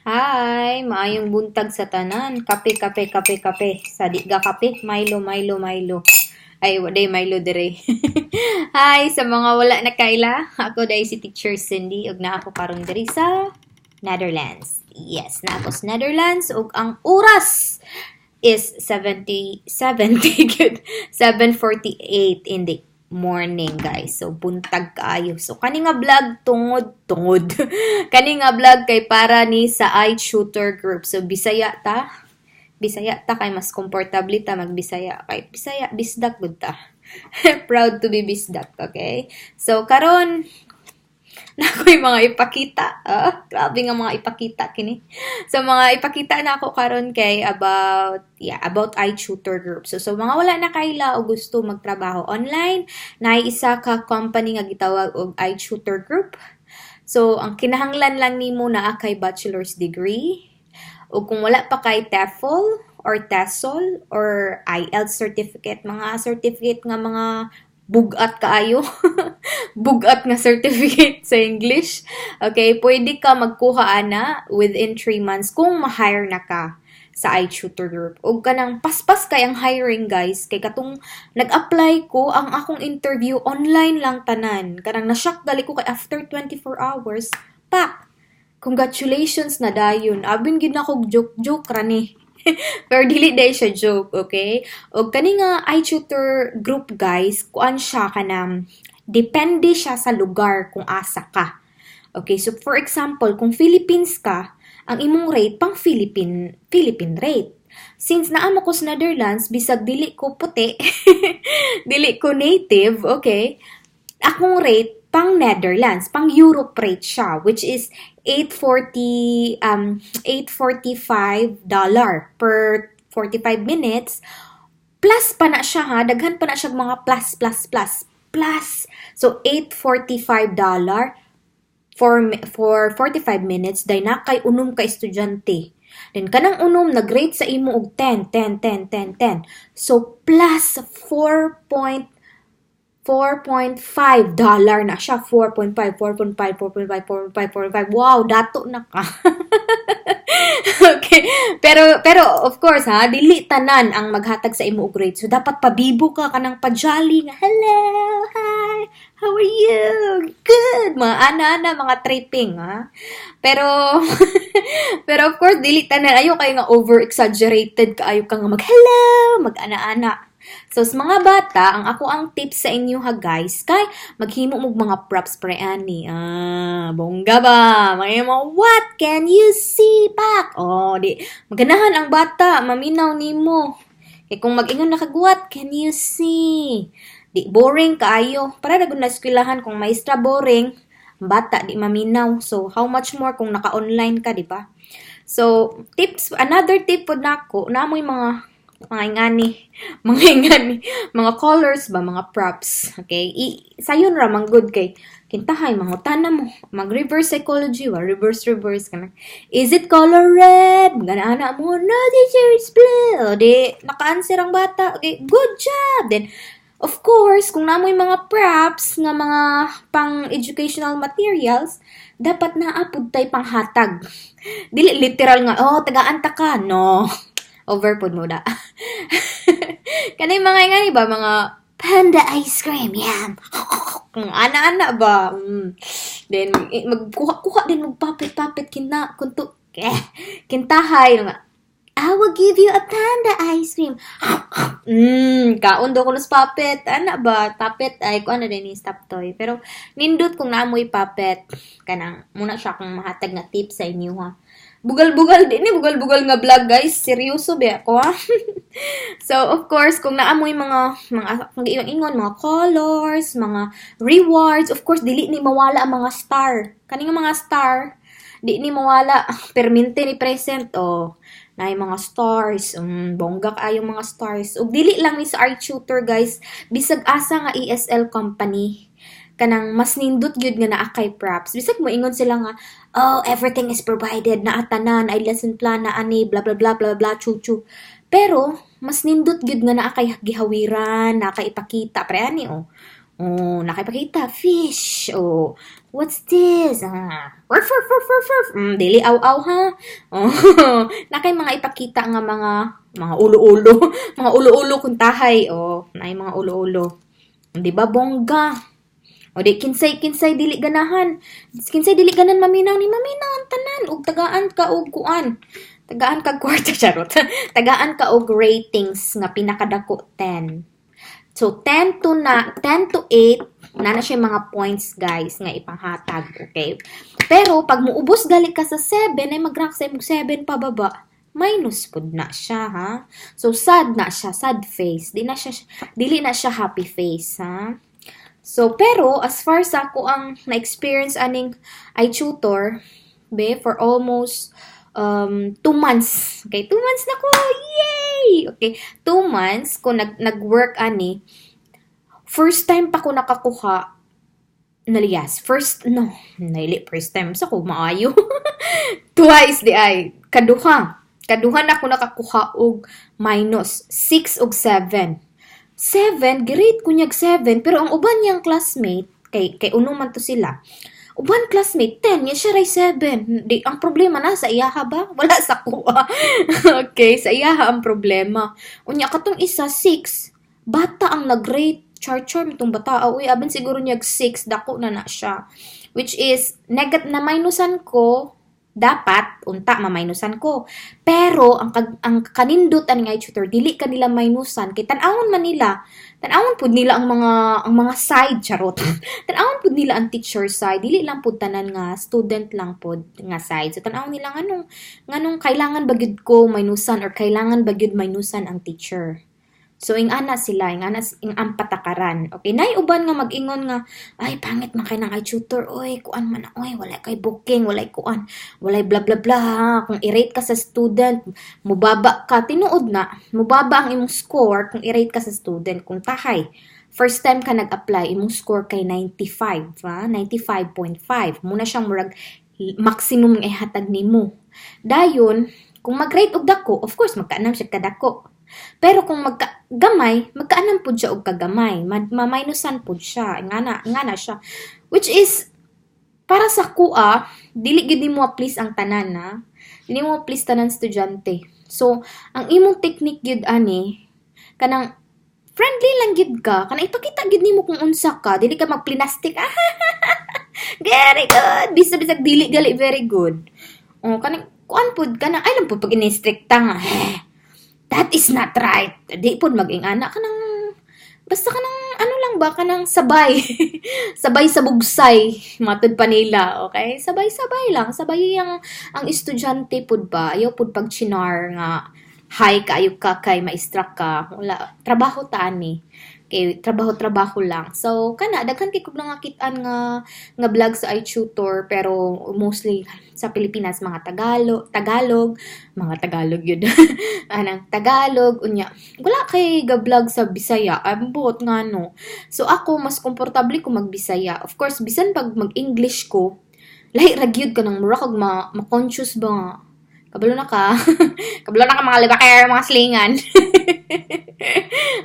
Hi, maayong buntag sa tanan. Kape, kape, kape, kape. Sa di ga kape, Milo, Milo, Milo. Ay, waday Milo dire. Hi sa mga wala nakaila. Ako diay si Teacher Cindy ug naa ko karon diri sa Netherlands. Yes, naa ko sa Netherlands ug ang oras is 70 70 good 7:48 in the morning, guys. So buntag kaayo. So kani nga vlog tungod tungod. Kani nga vlog kay para ni sa iTutor Group. So Bisaya ta. Bisaya ta kay mas komportable ta magbisaya kay Bisaya bisdak gud ta. Proud to be bisdak, okay? So karon na ako'y mga ipakita. Ah, grabe nga mga ipakita kini. So mga ipakita na ako karon kay about, yeah, about iTutor Group. So mga wala na kaila o gusto magtrabaho online, naay isa ka company nga gitawag og iTutor Group. So ang kinahanglan lang nimo naa kay bachelor's degree o kung wala pa kay TEFL or TESOL or IELTS certificate, mga certificate nga mga bugat kaayo. Bugat nga certificate sa English. Okay, pwede ka magkuha ana within 3 months kung ma-hire na ka sa iTutor Group. Og kanang paspas kay ang hiring, guys, kay katong nag-apply ko, ang akong interview online lang tanan. Kanang na-shock gali ko kay after 24 hours, pak. Congratulations na dayon. Abin gid nako, joke joke ra ni. Pero dili diay siya joke, okay? Og kani nga iTutor Group, guys, kuan siya, kanang depende siya sa lugar kung asa ka. Okay, so for example, kung Philippines ka, ang imong rate pang Philippine Philippine rate. Since naa mo ko sa Netherlands, bisag dili ko puti, dili ko native, okay? Akong rate pang Netherlands, pang Europe rate siya, which is 840 $845 per 45 minutes. Plus pa na siya ha, daghan pa na siya mga plus plus plus plus. So $845 for 45 minutes, dahil na kay 6 ka estudyante. Then kanang 6 nag-rate sa imo og 10 10 10 10 10. So plus 4.5 dollar na siya. 4.5, 4.5, 4.5, 4.5, 4.5. Wow, dato na ka. Okay. Pero of course ha, dili tanan ang maghatag sa imo og rate. So dapat pabibo ka, kanang pa-jolly nga, "Hello, hi, how are you? Good." Mga ana-ana, mga tripping ha. Pero of course dili tanan, ayo kay nga over exaggerated kaayo ka nga mag hello, mag ana-ana. So sa mga bata, ang ako ang tips sa inyo ha, guys, kay maghimo mo mga props pre ani. Ah, bongga ba? Mga mo, "What can you see, pak?" Oh, di maganahan ang bata, maminaw nimo. Kay kung mag-ingon na kag, "What can you see?" Di boring kaayo. Para na gud na eskwelahan, kung maestra boring, ang bata di maminaw. So how much more kung naka-online ka, di ba? So tips, another tip pod nako, namoy mga ingani, mga ingani, mga colors ba, mga props, okay? Sayon ra man good kay kintahay mangutana mo, mag reverse psychology wa, reverse reverse kana. "Is it color red?" Gana mo, "No, teacher, it's blue." O, di naka-answer ang bata. Okay, good job. Then of course, kung namoy mga props nga mga pang educational materials, dapat naa pud tay panghatag. Dili literal nga, "Oh, tagaan ta ka." No. Over pod mo da. Kanay mga ingani ba, mga panda ice cream, yan. Ana-ana ba? Then, magkuha-kuha din, magpapit-papit, kina, kunto, eh, kintahay, nga, "I will give you a panda ice cream." Kaon daw ko sa puppet. Ana ba? Puppet ay ko ano din ni stop toy. Pero nindot kung naamoy puppet, kanang muna siya akong mahatag nga tip sa inyo ha. Bugal-bugal din ni, bugal-bugal nga vlog, guys. Seryoso ba ako ha? So of course, kung naamoy mga kung ingon mga colors, mga rewards, of course dili ni mawala ang mga star. Kani nga mga star, di ni mawala, permente ni present oh. Na mga stars, bongga kaayo mga stars. Ug dili lang ni sa iTutor, guys, bisag asa nga ESL company, kanang mas nindot gyud nga naa kay props. Bisag mo ingon sila nga, "Oh, everything is provided, naa tanan, ay lesson plan na ani, blah blah blah blah blah, chuchu." Pero mas nindot gyud nga naa kay gihawiran, naa kay ipakita pre ani oh. Oh, nakipakita fish. Oh, "What's this?" Ah, "Ruff, ruff, ruff, ruff, ruff." Dili aw-aw ha. Oh, naa kay mga ipakita nga mga ulo-ulo, mga ulo-ulo kung tahay. Oh, naay mga ulo-ulo. Di ba bongga? O di kinsay kinsay dili ganahan. Kinsay dili ganahan maminaw ni maminaw ang tanan ug tagaan ka og kuan. Tagaan ka kwarta, charot. Tagaan ka og ratings nga pinakadako 10. So 10 to 8 na na siya mga points, guys, nga ipanghatag, okay? Pero pag muubos gali ka sa 7 ay mag-rank sa imong 7 pababa, minus pud na siya ha. So sad na siya, sad face. Di na siya dili na siya happy face ha. So pero as far sa ako ang na-experience aning iTutor be for almost 2 months. Okay, 2 months na ko. Yay! Okay, 2 months ko nag-work ani. First time pa ko nakakuha naliyas. First, no, naili first time sa ko maayo. Twice di ay kaduha. Kaduha na ko nakakuha og minus 6 og 7. 7, gi-rate ko niyag 7, pero ang uban niyang classmate, kay uno man to sila. Uban classmate 10, niya siya ray 7. Di, ang problema na sa iyaha ba? Wala sa kuha. Okay, sa iyaha ang problema. Unya katong isa 6, bata ang nag-rate. Char char itong bata. Uy, aban siguro niya 6, dako na na siya. Which is, negat na minusan ko, dapat unta maminusan ko. Pero ang kanindot aning iTutor, dili ka nila minusan kay tan-awon man nila. Tan-awon pud nila ang mga side, charot. Tan-awon pud nila ang teacher side, dili lang pud tanan nga student lang pud nga side. So tan-awon nila nganong kailangan ba gyud ko minusan or kailangan ba gyud minusan ang teacher. So ing-ana sila, ing-ana ing ang patakaran. Okay, nay uban nga mag-ingon nga, "Ay, pangit man kay nang iTutor, oy, kuan man na, oy, wala kay booking, walay kuan, walay blah blah blah. Kung i-rate ka sa student, mubaba ka." Tinuod na, mubaba ang imong score kung i-rate ka sa student. Kung tahay, first time ka nag-apply, imong score kay 95, ha? 95.5. Muna siyang murag maximum nga ihatag nimo. Dayon, kung mag-rate og dako, of course magkaanam siya kadako. Pero kung magka gamay, magkaanam pud siya og kagamay. Ma-minusan pud siya. Ngana siya. Which is para sa kuha, dili gyud nimo please ang tanan na. Dili mo please tanan estudyante. So, ang imong technique gyud ani kanang friendly lang gyud ka, kanang ipakita gyud nimo kung unsa ka, dili ka magplinastic. "Very good." Bisa bisag dili gali very good. Oh, kanang kuan pud kanang ay lang pud pag ini-stricta nga. "Eh, that is not right." Di pud mag-ingana, kanang basta kanang ano lang ba, kanang sabay. Sabay sa bugsay, matud pa nila, okay? Sabay-sabay lang, sabay ang estudyante pud ba, ayaw pud pag chinar nga high kaayo ka kay ma-struck ka. Wala, trabaho ta ani. Kay trabaho-trabaho lang. So kana daghan kay kog nakakit-an nga vlog sa iTutor, pero mostly sa Pilipinas mga Tagalog, Tagalog, mga Tagalog yun. Anang Tagalog unya. Wala kay ga-vlog sa Bisaya. Ambot ngano. So ako mas komportable ko magbisaya. Of course, bisan pag mag-English ko, lahi ra gyud ka nang mura kag ma-conscious ba nga. Kabalo na ka. Kabalo na ka, mga libaker, mga slingan.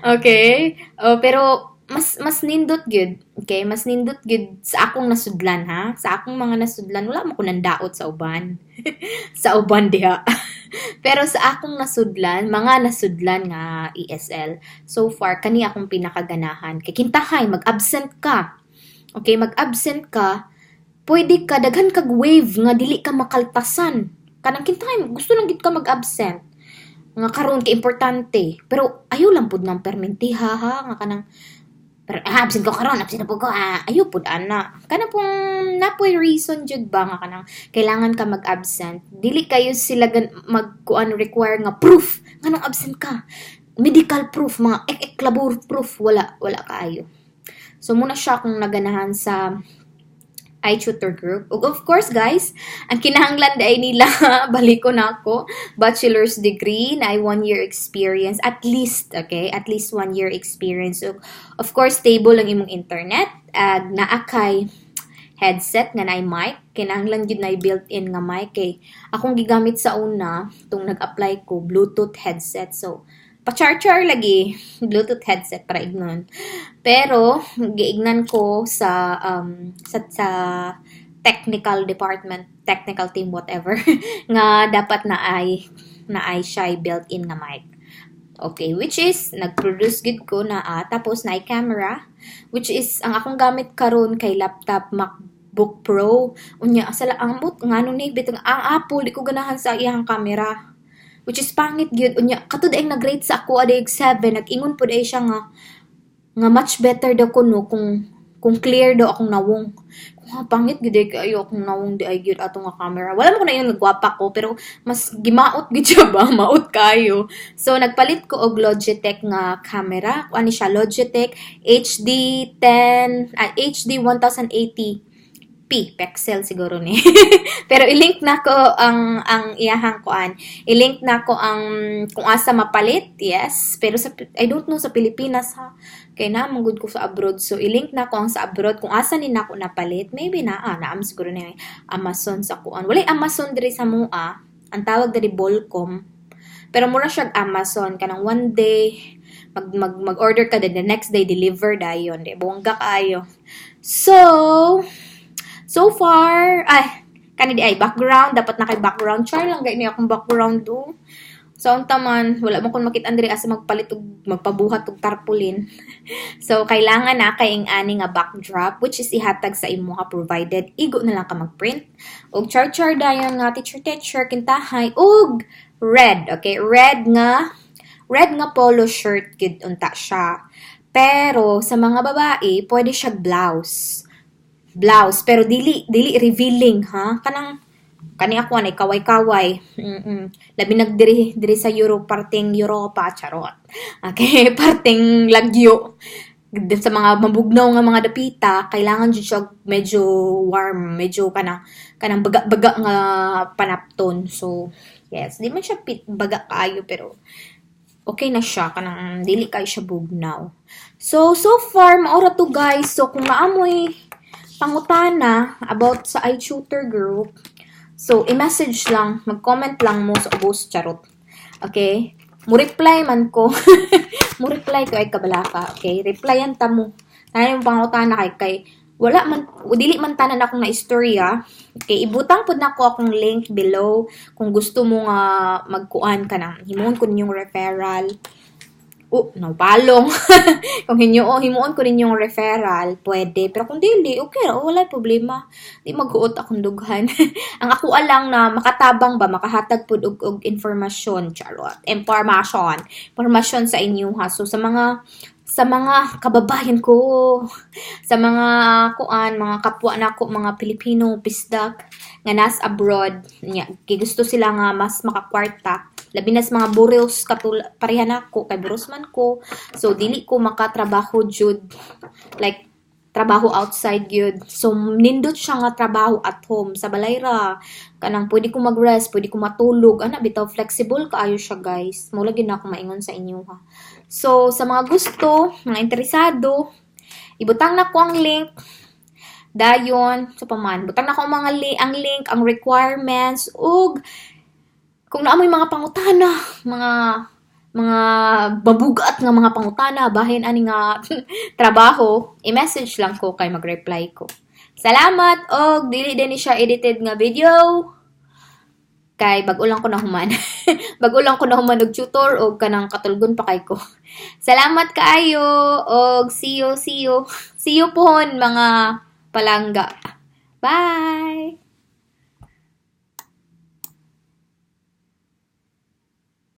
Okay? Oh, pero mas nindot gyud. Okay, mas nindot gyud sa akong nasudlan ha. Sa akong mga nasudlan, wala mo ko nandaot sa uban. Sa uban diha. Pero sa akong nasudlan, mga nasudlan nga ESL, so far kani akong pinakaganahan. Kay kintahay mag-absent ka. Okay, mag-absent ka, pwede ka daghan kag wave nga dili ka makaltasan. Kanang kintahay gusto lang gid ka mag-absent. Nga karon kay importante. Pero ayaw lang pud nang permentiha ha, nga kanang pero ah, absent ko karon, absent na pud ko, ah, ayaw pud ana. Kana pong napoy reason jud ba nga kanang kailangan ka mag-absent. Dili kayo sila gan magkuan require nga proof nganong absent ka. Medical proof, mga ek labor proof, wala wala kaayo. So muna siya akong naganahan sa iTutor Group. Ug of course, guys, ang kinahanglan diay nila, baliko na ako, bachelor's degree na ay 1 year experience at least, okay? At least 1 year experience. So, of course, stable ang imong internet ag naa kay headset nga naay mic. Kinahanglan gyud naay built-in nga mic kay akong gigamit sa una tung nag-apply ko, Bluetooth headset. So, Pa-char-char lagi. Bluetooth headset para ignon. Pero giignan ko sa technical department, technical team, whatever, nga dapat na ay siya built-in nga mic. Okay, which is nag-produce gid ko na tapos na camera, which is ang akong gamit karon kay laptop MacBook Pro. Unya sa ang ambot ngano ni bitong ang Apple, di ko ganahan sa iyang camera. Which is pangit gyud. Unya kato daing nag-rate sa ako aday 7, nag-ingon pud ay siya nga nga much better daw kuno kung clear daw akong nawong. Kung nga pangit gid ay kaayo akong nawong di ay gyud ato nga camera. Wala mo ko na yung nagwapa ko, pero mas gimaot gid siya ba, maot kayo. So nagpalit ko og Logitech nga camera. Kuan ni siya, Logitech HD 10, ah, HD 1080 P pixel siguro ni. Pero i-link na ko ang iyahang kuan. I-link na ko ang kung asa mapalit. Yes, pero sa I don't know sa Pilipinas ha. Kay na man gud ko sa abroad. So i-link na ko ang sa abroad kung asa ni nako napalit. Maybe naa naam siguro ni Amazon sa kuan. Walay Amazon diri sa mua. Ang tawag diri Bolcom. Pero mura siya Amazon, kanang one day mag mag mag-order ka, then the next day deliver dayon, di bongga kaayo. So far, ay, kani di ay background, dapat na kay background. Char lang gani akong background do. So unta man, wala mo kon makita diri asa magpalit og magpabuhat og tarpaulin. So kailangan na kay ani nga backdrop, which is ihatag sa imo provided igo na lang ka mag-print. Og char-char dayon nga teacher teacher kintahay og red, okay? Red nga polo shirt gid unta siya. Pero sa mga babae, pwede siya blouse. Blouse pero dili dili revealing ha, kanang kani ako anay kaway-kaway. Labi nag diri diri sa Europe, parteng Europa, charot. Okay, parteng lagyo sa mga mabugnaw nga mga dapita, kailangan jud siya medyo warm, medyo kanang baga-baga nga panapton. So yes, di man siya pit baga kaayo, pero okay na siya, kanang dili kay siya bugnaw. So so far mao ra to, guys. So kung maamoy pangutana about sa iTutor group, so i-message lang, mag-comment lang mo sa ubos, charot. Okay? Mo reply man ko. Mo reply ko ay kabalaka, okay? Replyan ta mo. Tanan mo pangutana kay wala man, dili man tanan akong na istorya. Okay, ibutang pud nako akong link below kung gusto mo nga magkuan ka nang himuon ko ninyong referral. Oh, palong. Kung hinyo, himuon ko ninyong referral, pwede. Pero kung dili, okay ra, wala problema. Di maghuot akong dughan. Ang ako lang na makatabang ba, makahatag pud og informasyon, charot. Information. Informasyon sa inyo ha. So sa mga kababayan ko, sa mga kuan, mga kapwa nako, mga Pilipino, bisdak nga nas abroad, nya gusto sila nga mas makakwarta, labi na sa mga buros katul pareha nako, kay buros man ko. So dili ko makatrabaho jud, like trabaho outside gyud. So nindot siya nga trabaho at home, sa balay ra, kanang pwede ko mag-rest, pwede ko matulog ana bitaw, flexible kaayo siya, guys. Mo lagi na ako maingon sa inyo ha. So sa mga gusto, mga interesado, ibutang na ko ang link dayon sa paman, butang na ko ang mga ang link, ang requirements, ug kung naa moy mga pangutana, mga mabugat nga mga pangutana bahin ani nga trabaho, i-message lang ko kay mag-reply ko. Salamat og dili din ni siya edited nga video kay bag-o lang ko na human. Bag-o lang ko na human og tutor og kanang katulgon pa kay ko. Salamat kaayo og see you, see you. See you pohon, mga palangga. Bye.